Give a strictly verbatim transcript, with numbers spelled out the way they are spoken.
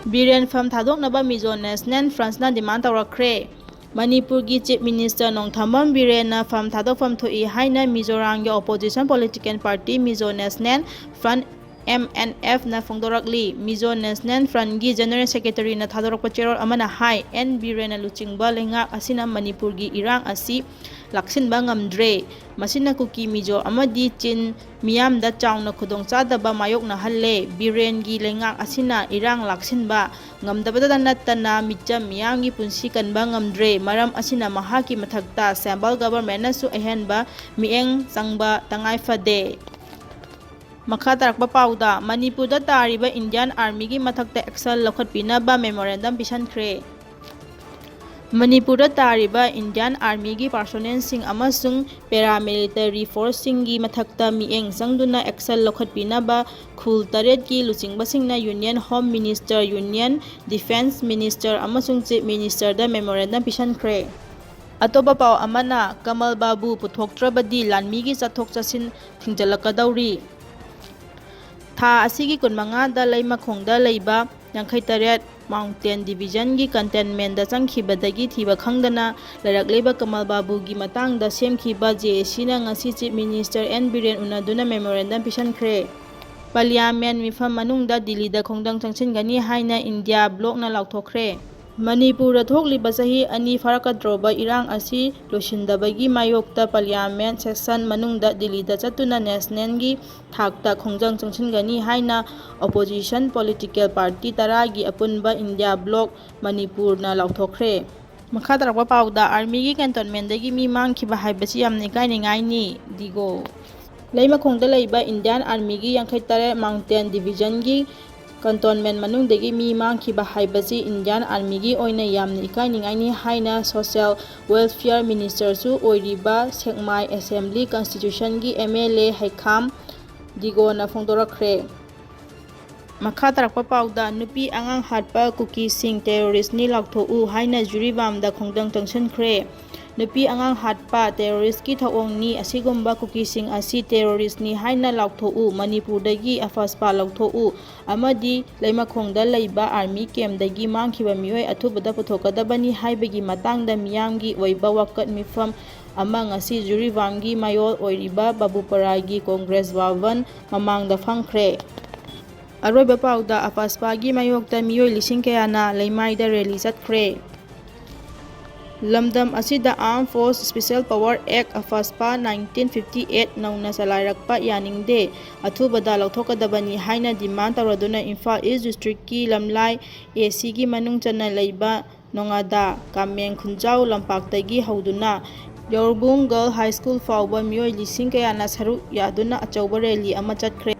ꯕꯤꯔꯦꯟ ꯐꯝ ꯊꯥꯗꯣꯛꯅꯕ ꯃꯤꯖꯣ ꯅꯦꯁꯅꯦꯜ ꯐ꯭ꯔꯟꯠꯅ ꯗꯤꯃꯥꯟ ꯇꯧꯔꯛꯈ꯭ꯔꯦ꯫ ꯃꯅꯤꯄꯨꯔꯒꯤ chief minister ꯅꯣꯡꯊꯥꯝꯕꯝ ꯕꯤꯔꯦꯟꯅ ꯐꯝ ꯊꯥꯗꯣꯛꯐꯝ ꯊꯣꯛꯏ ꯍꯥꯏꯅ ꯃꯤꯖꯣꯔꯥꯝꯒꯤ opposition political party Mizo national front, M N ꯑꯦꯐꯅ ꯐꯣꯡꯗꯣꯔꯛꯂꯤ꯫ ꯃꯤꯖꯣ ꯅꯦꯁꯅꯦꯜ ꯐ꯭ꯔꯟꯠꯒꯤ ꯖꯦꯅꯔꯦꯜ ꯁꯦꯀ꯭ꯔꯦꯇꯔꯤꯅ ꯊꯥꯗꯣꯔꯛꯄ ꯆꯦꯔꯣꯜ ꯑꯃꯅ ꯍꯥꯏ, ꯑꯦꯟ ꯕꯤꯔꯦꯟꯅ ꯂꯨꯆꯤꯡꯕ ꯂꯩꯉꯥꯛ ꯑꯁꯤꯅ ꯃꯅꯤꯄꯨꯔꯒꯤ ꯏꯔꯥꯡ ꯑꯁꯤ ꯂꯥꯛꯁꯤꯟꯕ ꯉꯝꯗ꯭ꯔꯦ꯫ ꯃꯁꯤꯅ ꯀꯨꯀꯤ, ꯃꯤꯖꯣ ꯑꯃꯗꯤ ꯆꯤꯟ ꯃꯤꯌꯥꯝꯗ ꯆꯥꯎꯅ ꯈꯨꯗꯣꯡꯆꯥꯗꯕ ꯃꯥꯌꯣꯛꯅꯍꯜꯂꯦ꯫ ꯕꯤꯔꯦꯟꯒꯤ ꯂꯩꯉꯥꯛ ꯑꯁꯤꯅ ꯏꯔꯥꯡ ꯂꯥꯛꯁꯤꯟꯕ ꯉꯝꯗꯕꯇ ꯅꯠꯇꯅ ꯃꯤꯆꯝ ꯃꯤꯌꯥꯝꯒꯤ ꯄꯨꯟꯁꯤ ꯀꯟꯕ ꯉꯝꯗ꯭ꯔꯦ꯫ ꯃꯔꯝ ꯑꯁꯤꯅ ꯃꯍꯥꯛꯀꯤ ꯃꯊꯛꯇ ꯁꯦꯟꯇ꯭ꯔꯦꯜ ꯒꯚꯔꯟꯃꯦꯟꯠꯅꯁꯨ ꯑꯍꯦꯟꯕ ꯃꯤꯠꯌꯦꯡ ꯆꯪꯕ ꯇꯉꯥꯏ ꯐꯗꯦ꯫ ꯃꯈꯥ ꯇꯥꯔꯛꯄ ꯄꯥꯎꯗ, ꯃꯅꯤꯄꯨꯔꯗ ꯇꯥꯔꯤꯕ ꯏꯟꯗꯤꯌꯥꯟ ꯑꯥꯔꯃꯤꯒꯤ ꯃꯊꯛꯇ ꯑꯦꯛꯁꯟ ꯂꯧꯈꯠꯄꯤꯅꯕ ꯃꯦꯃꯣꯔꯦꯟꯗꯝ ꯄꯤꯁꯟꯈ꯭ꯔꯦ꯫ ꯃꯅꯤꯄꯨꯔꯗ ꯇꯥꯔꯤꯕ ꯏꯟꯗꯤꯌꯥꯟ ꯑꯥꯔꯃꯤꯒꯤ ꯄꯥꯔꯁꯣꯅꯦꯜꯁꯤꯡ ꯑꯃꯁꯨꯡ ꯄꯦꯔꯥꯃꯤꯂꯤꯇꯔꯤ ꯐꯣꯔꯁꯁꯤꯡꯒꯤ ꯃꯊꯛꯇ ꯃꯤꯠꯌꯦꯡ ꯆꯪꯗꯨꯅ ꯑꯦꯛꯁꯟ ꯂꯧꯈꯠꯄꯤꯅꯕ ꯈꯨꯜ ꯇꯔꯦꯠꯀꯤ ꯂꯨꯆꯤꯡꯕꯁꯤꯡꯅ union home minister, union defence minister ꯑꯃꯁꯨꯡ ꯆꯤꯐ ꯃꯤꯅꯤꯁꯇꯔꯗ ꯃꯦꯃꯣꯔꯦꯟꯗꯝ ꯄꯤꯁꯟꯈ꯭ꯔꯦ꯫ ꯑꯇꯣꯞꯄ ꯄꯥꯎ ꯑꯃꯅ, ꯀꯃꯜ ꯕꯥꯕꯨ ꯄꯨꯊꯣꯛꯇ꯭ꯔꯕꯗꯤ ꯂꯥꯟꯃꯤꯒꯤ ꯆꯠꯊꯣꯛ ꯆꯠꯁꯤꯟ ꯊꯤꯡꯖꯤꯜꯂꯛꯀꯗꯧꯔꯤ꯫ ꯊꯥ ꯑꯁꯤꯒꯤ ꯀꯨꯟꯃꯉꯥꯗ ꯂꯩꯃꯈꯣꯡꯗ ꯂꯩꯕ ꯌꯥꯡꯈꯩ ꯇꯔꯦꯠ ꯃꯥꯎꯟꯇꯦꯟ ꯗꯤꯕꯤꯖꯟꯒꯤ ꯀꯟꯇꯦꯟꯃꯦꯟꯗ ꯆꯪꯈꯤꯕꯗꯒꯤ ꯊꯤꯕ ꯈꯪꯗꯅ ꯂꯩꯔꯛꯂꯤꯕ ꯀꯃꯜ ꯕꯥꯕꯨꯒꯤ ꯃꯇꯥꯡꯗ ꯁꯦꯝꯈꯤꯕ ꯖꯦ ꯑꯦ ꯁꯤꯅ ꯉꯁꯤ ꯆꯤꯐ ꯃꯤꯅꯤꯁꯇꯔ ꯑꯦꯟ ꯕꯤꯔꯦꯟ ꯎꯅꯗꯨꯅ ꯃꯦꯃꯣꯔꯦꯟꯗꯝ ꯄꯤꯁꯟꯈ꯭ꯔꯦ꯫ ꯄꯥꯔꯂꯤꯌꯥꯃꯦꯟ ꯃꯤꯐꯝ ꯃꯅꯨꯡꯗ ꯗꯤꯜꯂꯤꯗ ꯈꯣꯡꯖꯪ ꯆꯪꯁꯤꯟꯒꯅꯤ ꯍꯥꯏꯅ ꯏꯟꯗꯤꯌꯥ ꯕ꯭ꯂꯣꯛꯅ ꯂꯥꯎꯊꯣꯛꯈ꯭ꯔꯦ꯫ ꯃꯅꯤꯄꯨꯔꯗ ꯊꯣꯛꯂꯤꯕ ꯆꯍꯤ ꯑꯅꯤ ꯐꯥꯔꯛꯀꯗꯧꯔꯕ ꯏꯔꯥꯡ ꯑꯁꯤ ꯂꯣꯏꯁꯤꯟꯗꯕꯒꯤ ꯃꯥꯌꯣꯛꯇ ꯄꯥꯔꯂꯤꯌꯥꯃꯦꯟ ꯁꯦꯁꯟ ꯃꯅꯨꯡꯗ ꯗꯤꯜꯂꯤꯗ ꯆꯠꯇꯨꯅ ꯅꯦꯁꯅꯦꯜꯒꯤ ꯊꯥꯛꯇ ꯈꯣꯡꯖꯪ ꯆꯪꯁꯤꯟꯒꯅꯤ ꯍꯥꯏꯅ ꯑꯣꯄꯣꯖꯤꯁꯟ ꯄꯣꯂꯤꯇꯤꯀꯦꯜ ꯄꯥꯔꯇꯤ ꯇꯔꯥꯒꯤ ꯑꯄꯨꯟꯕ ꯏꯟꯗꯤꯌꯥ ꯕ꯭ꯂꯣꯛ ꯃꯅꯤꯄꯨꯔꯅ ꯂꯥꯎꯊꯣꯛꯈ꯭ꯔꯦ꯫ ꯃꯈꯥ ꯇꯥꯔꯛꯄ ꯄꯥꯎꯗ, ꯑꯥꯔꯃꯤꯒꯤ ꯀꯦꯟꯇꯣꯟꯃꯦꯟꯗꯒꯤ ꯃꯤ ꯃꯥꯡꯈꯤꯕ ꯍꯥꯏꯕꯁꯤ ꯌꯥꯝꯅ ꯏꯀꯥꯏꯅꯤꯡꯉꯥꯏꯅꯤ꯫ ꯗꯤꯒꯣ꯫ ꯂꯩꯃꯈꯣꯡꯗ ꯂꯩꯕ ꯏꯟꯗꯤꯌꯥꯟ ꯑꯥꯔꯃꯤꯒꯤ ꯌꯥꯡꯈꯩ ꯇꯔꯦꯠ ꯃꯥꯎꯟꯇꯦꯟ ꯗꯤꯕꯤꯖꯟꯒꯤ ꯀꯦꯟꯇꯣꯟꯃꯦꯟ ꯃꯅꯨꯡꯗꯒꯤ ꯃꯤ ꯃꯥꯡꯈꯤꯕ ꯍꯥꯏꯕꯁꯤ ꯏꯟꯗꯤꯌꯥꯟ ꯑꯥꯔꯃꯤꯒꯤ ꯑꯣꯏꯅ ꯌꯥꯝꯅ ꯏꯀꯥꯏꯅꯤꯡꯉꯥꯏꯅꯤ ꯍꯥꯏꯅ ꯁꯣꯁꯤꯌꯦꯜ ꯋꯦꯜꯐꯤꯌꯔ ꯃꯤꯅꯤꯁꯇꯔꯁꯨ ꯑꯣꯏꯔꯤꯕ ꯁꯦꯛꯃꯥꯏ ꯑꯦꯁꯦꯝꯕ꯭ꯂꯤ ꯀꯟꯁꯇꯤꯇ꯭ꯌꯨꯁꯟꯒꯤ ꯑꯦꯝ ꯑꯦꯜ ꯑꯦ ꯍꯩꯈꯥꯝ ꯗꯤꯒꯣꯅ ꯐꯣꯡꯗꯣꯔꯛꯈ꯭ꯔꯦ꯫ ꯃꯈꯥ ꯇꯥꯔꯛꯄ ꯄꯥꯎꯗ, ꯅꯨꯄꯤ ꯑꯉꯥꯡ ꯍꯥꯠꯄ ꯀꯨꯀꯤꯁꯤꯡ ꯇꯦꯔꯣꯔꯤꯁꯅꯤ ꯂꯥꯎꯊꯣꯛꯎ ꯍꯥꯏꯅ ꯖꯤꯔꯤꯕꯥꯝꯗ ꯈꯣꯡꯖꯪ ꯆꯪꯁꯤꯟꯈ꯭ꯔꯦ꯫ ꯅꯨꯄꯤ ꯑꯉꯥꯡ ꯍꯥꯠꯄ ꯇꯦꯔꯣꯔꯤꯁꯀꯤ ꯊꯧꯑꯣꯡꯅꯤ꯫ ꯑꯁꯤꯒꯨꯝꯕ ꯀꯨꯀꯤꯁꯤꯡ ꯑꯁꯤ ꯇꯦꯔꯣꯔꯤꯁꯅꯤ ꯍꯥꯏꯅ ꯂꯥꯎꯊꯣꯛꯎ, ꯃꯅꯤꯄꯨꯔꯗꯒꯤ ꯑꯐꯁꯄꯥ ꯂꯧꯊꯣꯛꯎ ꯑꯃꯗꯤ ꯂꯩꯃꯈꯣꯡꯗ ꯂꯩꯕ ꯑꯥꯔꯃꯤ ꯀꯦꯝꯗꯒꯤ ꯃꯥꯡꯈꯤꯕ ꯃꯤꯑꯣꯏ ꯑꯊꯨꯕꯗ ꯄꯨꯊꯣꯛꯀꯗꯕꯅꯤ ꯍꯥꯏꯕꯒꯤ ꯃꯇꯥꯡꯗ ꯃꯤꯌꯥꯝꯒꯤ ꯑꯣꯏꯕ ꯋꯥꯀꯠ ꯃꯤꯐꯝ ꯑꯃ ꯉꯁꯤ ꯖꯤꯔꯤꯕꯥꯝꯒꯤ ꯃꯌꯣꯜ ꯑꯣꯏꯔꯤꯕ ꯕꯥꯕꯨꯄꯔꯥꯒꯤ ꯀꯣꯡꯒ꯭ꯔꯦꯁ ꯚꯕꯟ ꯃꯃꯥꯡꯗ ꯐꯝꯈ꯭ꯔꯦ꯫ ꯑꯔꯣꯏꯕ ꯄꯥꯎꯗ ꯑꯐꯁꯄꯥꯒꯤ ꯃꯥꯌꯣꯛꯇ ꯃꯤꯑꯣꯏ ꯂꯤꯁꯤꯡ ꯀꯌꯥꯅ ꯂꯩꯃꯥꯏꯗ ꯔꯦꯂꯤ ꯆꯠꯈ꯭ꯔꯦ꯫ ꯂꯝꯗꯝ ꯑꯁꯤꯗ Armed Force Special Power Act, ꯑꯐꯁꯄꯥ, nineteen fifty eight ꯅꯧꯅ ꯆꯂꯥꯏꯔꯛꯄ ꯌꯥꯅꯤꯡꯗꯦ, ꯑꯊꯨꯕꯗ ꯂꯧꯊꯣꯛꯀꯗꯕꯅꯤ ꯍꯥꯏꯅ ꯗꯤꯃꯥꯟ ꯇꯧꯔꯗꯨꯅ ꯏꯝꯐꯥꯜ ꯏꯁ ꯗꯤꯁꯇ꯭ꯔꯤꯛꯀꯤ ꯂꯝꯂꯥꯏ ꯑꯦ ꯁꯤꯒꯤ ꯃꯅꯨꯡ ꯆꯟꯅ ꯂꯩꯕ ꯅꯣꯉꯥꯗꯥ, ꯀꯥꯃꯦꯡ ꯈꯨꯟꯖꯥꯎ ꯂꯝꯄꯥꯛꯇꯒꯤ ꯍꯧꯗꯨꯅ ꯌꯥꯎꯔꯕꯨꯡ ꯒꯔꯜ ꯍꯥꯏ ꯁ꯭ꯀꯨꯜ ꯐꯥꯎꯕ ꯃꯤꯑꯣꯏ ꯂꯤꯁꯤꯡ ꯀꯌꯥꯅ ꯁꯔꯨꯛ ꯌꯥꯗꯨꯅ ꯑꯆꯧꯕ ꯔꯦꯂꯤ ꯑꯃ ꯆꯠꯈ꯭ꯔꯦ꯫